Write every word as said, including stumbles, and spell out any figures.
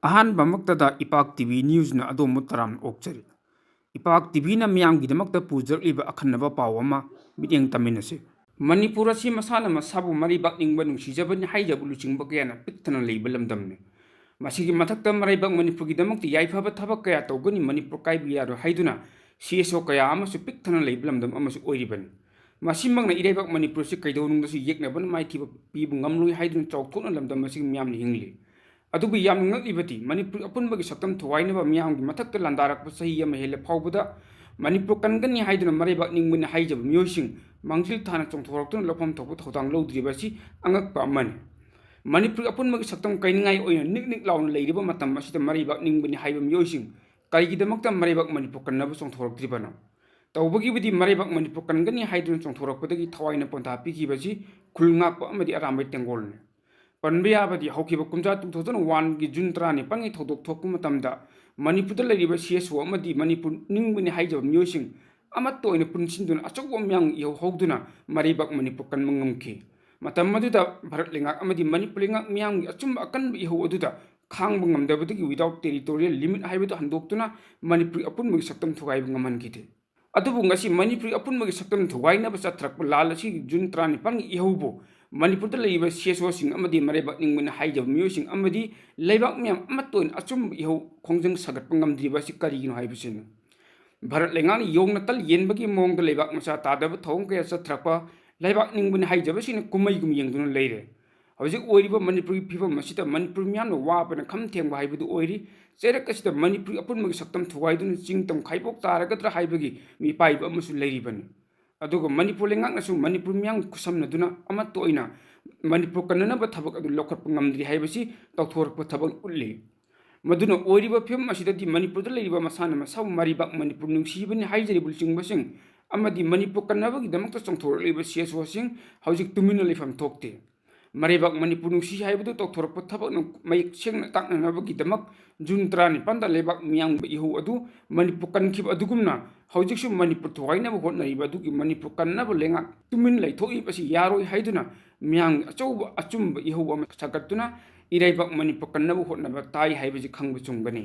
ꯑꯍꯥꯟꯕꯃꯛꯇꯗ ꯏꯄꯥꯛ T V ꯅ꯭ꯌꯨꯁꯅ ꯑꯗꯣꯝꯕꯨ ꯇꯔꯥꯝꯅ ꯑꯣꯛꯆꯔꯤ꯫ ꯏꯄꯥꯛ T ꯚꯤꯅ ꯃꯤꯌꯥꯝꯒꯤꯗꯃꯛꯇ ꯄꯨꯖꯔꯛꯂꯤꯕ ꯑꯈꯟꯅꯕ ꯄꯥꯎ ꯑꯃ ꯃꯤꯠꯌꯦꯡ ꯇꯝꯃꯤꯟꯅꯁꯤ꯫ ꯃꯅꯤꯄꯨꯔ ꯑꯁꯤ ꯃꯁꯥꯅ ꯃꯁꯥꯕꯨ ꯃꯔꯩꯕꯥꯛ ꯅꯤꯡꯕ, ꯅꯨꯡꯁꯤꯖꯕꯅꯤ ꯍꯥꯏꯖꯕ ꯂꯨꯆꯤꯡꯕ ꯀꯌꯥꯅ ꯄꯤꯛ ꯊꯟꯅ ꯂꯩꯕ ꯂꯝꯗꯝꯅꯤ꯫ ꯃꯁꯤꯒꯤ ꯃꯊꯛꯇ ꯃꯔꯩꯕꯥꯛ ꯃꯅꯤꯄꯨꯔꯒꯤꯗꯃꯛꯇ ꯌꯥꯏꯐꯕ ꯊꯕꯛ ꯀꯌꯥ ꯇꯧꯒꯅꯤ, ꯃꯅꯤꯄꯨꯔ ꯀꯥꯏꯕ ꯌꯥꯔꯣꯏ ꯍꯥꯏꯗꯨꯅ ꯁꯤ ꯑꯦꯁ ꯑꯣ ꯀꯌꯥ ꯑꯃꯁꯨ ꯄꯤꯛ ꯊꯟꯅ ꯂꯩꯕ ꯂꯝꯗꯝ ꯑꯃꯁꯨ ꯑꯣꯏꯔꯤꯕꯅꯤ꯫ ꯃꯁꯤꯃꯛꯅ ꯏꯔꯩꯕꯥꯛ ꯃꯅꯤꯄꯨꯔ ꯑꯁꯤ ꯀꯩꯗꯧꯅꯨꯡꯗꯁꯨ ꯌꯦꯛꯅꯕꯅ ꯃꯥꯏꯊꯤꯕ ꯄꯤꯕ ꯉꯝꯂꯣꯏ ꯍꯥꯏꯗꯨꯅ ꯆꯥꯎꯊꯣꯛꯅ ꯂꯝꯗꯝ ꯑꯁꯤꯒꯤ ꯃꯤꯌꯥꯝꯅ ꯍꯤꯡꯂꯤ꯫ ꯑꯗꯨꯕꯨ ꯌꯥꯝꯅ ꯉꯛꯂꯤꯕꯗꯤ, ꯃꯅꯤꯄꯨꯔ ꯑꯄꯨꯟꯕꯒꯤ ꯁꯛꯇꯝ ꯊꯨꯒꯥꯏꯅꯕ ꯃꯤꯌꯥꯝꯒꯤ ꯃꯊꯛꯇ ꯂꯥꯟꯗꯥꯔꯛꯄ ꯆꯍꯤ ꯑꯃ ꯍꯦꯜꯂ ꯐꯥꯎꯕꯗ ꯃꯅꯤꯄꯨꯔ ꯀꯟꯒꯅꯤ ꯍꯥꯏꯗꯨꯅ ꯃꯔꯩꯕꯥꯛ ꯅꯤꯡꯕꯅꯤ ꯍꯥꯏꯖꯕ ꯃꯤꯑꯣꯏꯁꯤꯡ ꯃꯥꯡꯖꯤꯜ ꯊꯥꯅ ꯆꯣꯡꯊꯣꯔꯛꯇꯨꯅ ꯂꯧꯐꯝ ꯊꯣꯛꯄ ꯊꯧꯗꯥꯡ ꯂꯧꯗ꯭ꯔꯤꯕ ꯑꯁꯤ ꯑꯉꯛꯄ ꯑꯃꯅꯤ꯫ ꯃꯅꯤꯄꯨꯔ ꯑꯄꯨꯟꯕꯒꯤ ꯁꯛꯇꯝ ꯀꯥꯏꯅꯤꯡꯉꯥꯏ ꯑꯣꯏꯅ ꯅꯤꯛ ꯅꯤꯛ ꯂꯥꯎꯅ ꯂꯩꯔꯤꯕ ꯃꯇꯝ ꯑꯁꯤꯗ ꯃꯔꯩꯕꯥꯛ ꯅꯤꯡꯕꯅꯤ ꯍꯥꯏꯕ ꯃꯤꯑꯣꯏꯁꯤꯡ ꯀꯔꯤꯒꯤꯗꯃꯛꯇ ꯃꯔꯩꯕꯥꯛ ꯃꯅꯤꯄꯨꯔ ꯀꯟꯅꯕ ꯆꯣꯡꯊꯣꯔꯛꯇ꯭ꯔꯤꯕꯅꯣ? ꯇꯧꯕꯒꯤꯕꯨꯗꯤ ꯃꯔꯩꯕꯥꯛ ꯃꯅꯤꯄꯨꯔ ꯀꯟꯒꯅꯤ ꯍꯥꯏꯗꯨꯅ ꯆꯣꯡꯊꯣꯔꯛꯄꯗꯒꯤ ꯊꯋꯥꯏꯅ ꯄꯣꯟꯊꯥ ꯄꯤꯈꯤꯕꯁꯤ ꯈꯨꯜ ꯉꯥꯛꯄ ꯑꯃꯗꯤ ꯑꯔꯥꯟꯕꯒꯤ ꯇꯦꯡꯒꯣꯜꯅꯤ꯫ ꯄꯟꯕ ꯌꯥꯕꯗꯤ ꯍꯧꯈꯤꯕ ꯀꯨꯝꯖꯥ two thousand one ꯒꯤ June ꯇꯔꯥꯅꯤꯄꯥꯟꯒꯤ ꯊꯧꯗꯣꯛ ꯊꯣꯛꯄ ꯃꯇꯝꯗ ꯃꯅꯤꯄꯨꯔꯗ ꯂꯩꯔꯤꯕ ꯁꯤ ꯑꯦꯁ ꯑꯣ ꯑꯃꯗꯤ ꯃꯅꯤꯄꯨꯔ ꯅꯤꯡꯕꯅꯤ ꯍꯥꯏꯖꯕ ꯃꯤꯑꯣꯏꯁꯤꯡ ꯑꯃꯠꯇ ꯑꯣꯏꯅ ꯄꯨꯟꯁꯤꯟꯗꯨꯅ ꯑꯆꯧꯕ ꯃꯤꯌꯥꯝꯒꯤ ꯏꯍꯧ ꯍꯧꯗꯨꯅ ꯃꯔꯩꯕꯥꯛ ꯃꯅꯤꯄꯨꯔ ꯀꯟꯕ ꯉꯝꯈꯤ꯫ ꯃꯇꯝ ꯑꯗꯨꯗ ꯚꯥꯔꯠ ꯂꯩꯉꯥꯛ ꯑꯃꯗꯤ ꯃꯅꯤꯄꯨꯔ ꯂꯩꯉꯥꯛ ꯃꯤꯌꯥꯝꯒꯤ ꯑꯆꯨꯝꯕ ꯑꯀꯟꯕ ꯏꯍꯧ ꯑꯗꯨꯗ ꯈꯥꯡꯕ ꯉꯝꯗꯕꯗꯒꯤ without territorial limit ꯍꯥꯏꯕꯗꯨ ꯍꯟꯗꯣꯛꯇꯨꯅ ꯃꯅꯤꯄꯨꯔꯒꯤ ꯑꯄꯨꯟꯕꯒꯤ ꯁꯛꯇꯝ ꯊꯨꯒꯥꯏꯕ ꯉꯝꯍꯟꯈꯤꯗꯦ꯫ ꯑꯗꯨꯕꯨ ꯉꯁꯤ ꯃꯅꯤꯄꯨꯔꯒꯤ ꯑꯄꯨꯟꯕꯒꯤ ꯁꯛꯇꯝ ꯊꯨꯒꯥꯏꯅꯕ ꯆꯠꯊꯔꯛꯄ ꯂꯥꯜ ꯑꯁꯤꯒꯤ June ꯇꯔꯥꯅꯤꯄꯥꯟꯒꯤ ꯏꯍꯧꯕꯨ ꯃꯅꯤꯄꯨꯔꯗ ꯂꯩꯔꯤꯕ ꯁꯤ ꯑꯦꯁ ꯑꯣꯁꯤꯡ ꯑꯃꯗꯤ ꯃꯔꯩꯕꯥꯛ ꯅꯤꯡꯕꯅꯤ ꯍꯥꯏꯖꯕ ꯃꯤꯑꯣꯏꯁꯤꯡ ꯑꯃꯗꯤ ꯂꯩꯕꯥꯛ ꯃꯤꯌꯥꯝ ꯑꯃꯠꯇ ꯑꯣꯏꯅ ꯑꯆꯨꯝꯕ ꯏꯍꯧ ꯈꯣꯡꯖꯪ ꯁꯥꯒꯠꯄ ꯉꯝꯗ꯭ꯔꯤꯕ ꯑꯁꯤ ꯀꯔꯤꯒꯤꯅꯣ ꯍꯥꯏꯕꯁꯤꯅꯤ꯫ ꯚꯥꯔꯠ ꯂꯩꯉꯥꯛꯅ ꯌꯣꯡꯅ ꯇꯜ ꯌꯦꯟꯕꯒꯤ ꯃꯑꯣꯡꯗ ꯂꯩꯕꯥꯛ ꯃꯆꯥ ꯇꯥꯗꯕ ꯊꯧꯑꯣꯡ ꯀꯌꯥ ꯆꯠꯊꯔꯛꯄ, ꯂꯩꯕꯥꯛ ꯅꯤꯡꯕꯅꯤ ꯍꯥꯏꯖꯕꯁꯤꯡꯅ ꯀꯨꯝꯍꯩꯒꯨꯝ ꯌꯦꯡꯗꯨꯅ ꯂꯩꯔꯦ꯫ ꯍꯧꯖꯤꯛ ꯑꯣꯏꯔꯤꯕ ꯃꯅꯤꯄꯨꯔꯒꯤ ꯐꯤꯕꯝ ꯑꯁꯤꯗ ꯃꯅꯤꯄꯨꯔ ꯃꯤꯌꯥꯝꯅ ꯋꯥꯕꯅ ꯈꯝ ꯊꯦꯡꯕ ꯍꯥꯏꯕꯗꯨ ꯑꯣꯏꯔꯤ꯫ ꯆꯩꯔꯛ ꯑꯁꯤꯗ ꯃꯅꯤꯄꯨꯔꯒꯤ ꯑꯄꯨꯟꯕꯒꯤ ꯁꯛꯇꯝ ꯊꯨꯒꯥꯏꯗꯨꯅ ꯆꯤꯡ ꯇꯝ ꯈꯥꯏꯕꯣꯛ ꯇꯥꯔꯒꯗ꯭ꯔꯥ ꯍꯥꯏꯕꯒꯤ ꯃꯤꯄꯥꯏꯕ ꯑꯃꯁꯨ ꯂꯩꯔꯤꯕꯅꯤ꯫ ꯑꯗꯨꯒ ꯃꯅꯤꯄꯨꯔ ꯂꯩꯉꯥꯛꯅꯁꯨ ꯃꯅꯤꯄꯨꯔ ꯃꯤꯌꯥꯝꯒꯤ ꯈꯨꯠꯁꯝꯅꯗꯨꯅ ꯑꯃꯠꯇ ꯑꯣꯏꯅ ꯃꯅꯤꯄꯨꯔ ꯀꯟꯅꯅꯕ ꯊꯕꯛ ꯑꯗꯨ ꯂꯧꯈꯠꯄ ꯉꯝꯗ꯭ꯔꯤ ꯍꯥꯏꯕꯁꯤ ꯇꯧꯊꯣꯔꯛꯄ ꯊꯕꯛ ꯎꯠꯂꯤ꯫ ꯃꯗꯨꯅ ꯑꯣꯏꯔꯤꯕ ꯐꯤꯕꯝ ꯑꯁꯤꯗꯗꯤ ꯃꯅꯤꯄꯨꯔꯗ ꯂꯩꯔꯤꯕ ꯃꯁꯥꯅ ꯃꯁꯥꯕꯨ ꯃꯔꯩꯕꯥꯛ ꯃꯅꯤꯄꯨꯔ ꯅꯨꯡꯁꯤꯕꯅꯤ ꯍꯥꯏꯖꯔꯤꯕ ꯂꯨꯆꯤꯡꯕꯁꯤꯡ ꯑꯃꯗꯤ ꯃꯅꯤꯄꯨꯔ ꯀꯟꯅꯕꯒꯤꯗꯃꯛꯇ ꯆꯣꯡꯊꯣꯔꯛꯂꯤꯕ ꯁꯤ ꯑꯦꯁ ꯑꯣꯁꯤꯡ ꯍꯧꯖꯤꯛ ꯇꯨꯃꯤꯟꯅ ꯂꯩꯐꯝ ꯊꯣꯛꯇꯦ꯫ ꯃꯔꯩꯕꯥꯛ ꯃꯅꯤꯄꯨꯔ ꯅꯨꯡꯁꯤ ꯍꯥꯏꯕꯗꯨ ꯇꯧꯊꯣꯔꯛꯄ ꯊꯕꯛꯅ ꯃꯌꯦꯛ ꯁꯦꯡꯅ ꯇꯥꯛꯅꯅꯕꯒꯤꯗꯃꯛ June ꯇꯔꯥꯅꯤꯄꯥꯟꯗ ꯂꯩꯕꯥꯛ ꯃꯤꯌꯥꯝꯒꯤ ꯏꯍꯧ ꯑꯗꯨ ꯃꯅꯤꯄꯨꯔ ꯀꯟꯈꯤꯕ ꯑꯗꯨꯒꯨꯝꯅ ꯍꯧꯖꯤꯛꯁꯨ ꯃꯅꯤꯄꯨꯔ ꯊꯨꯒꯥꯏꯅꯕ ꯍꯣꯠꯅꯔꯤꯕ ꯑꯗꯨꯒꯤ ꯃꯅꯤꯄꯨꯔ ꯀꯟꯅꯕ ꯂꯩꯉꯥꯛ ꯇꯨꯃꯤꯟ ꯂꯩꯊꯣꯛꯏꯕ ꯑꯁꯤ ꯌꯥꯔꯣꯏ ꯍꯥꯏꯗꯨꯅ ꯃꯤꯌꯥꯝꯒꯤ ꯑꯆꯧꯕ ꯑꯆꯨꯝꯕ ꯏꯍꯧ ꯑꯃ ꯁꯥꯒꯠꯇꯨꯅ ꯏꯔꯩꯕꯥꯛ ꯃꯅꯤꯄꯨꯔ ꯀꯟꯅꯕ ꯍꯣꯠꯅꯕ ꯇꯥꯏ ꯍꯥꯏꯕꯁꯤ ꯈꯪꯕ ꯆꯨꯝꯒꯅꯤ꯫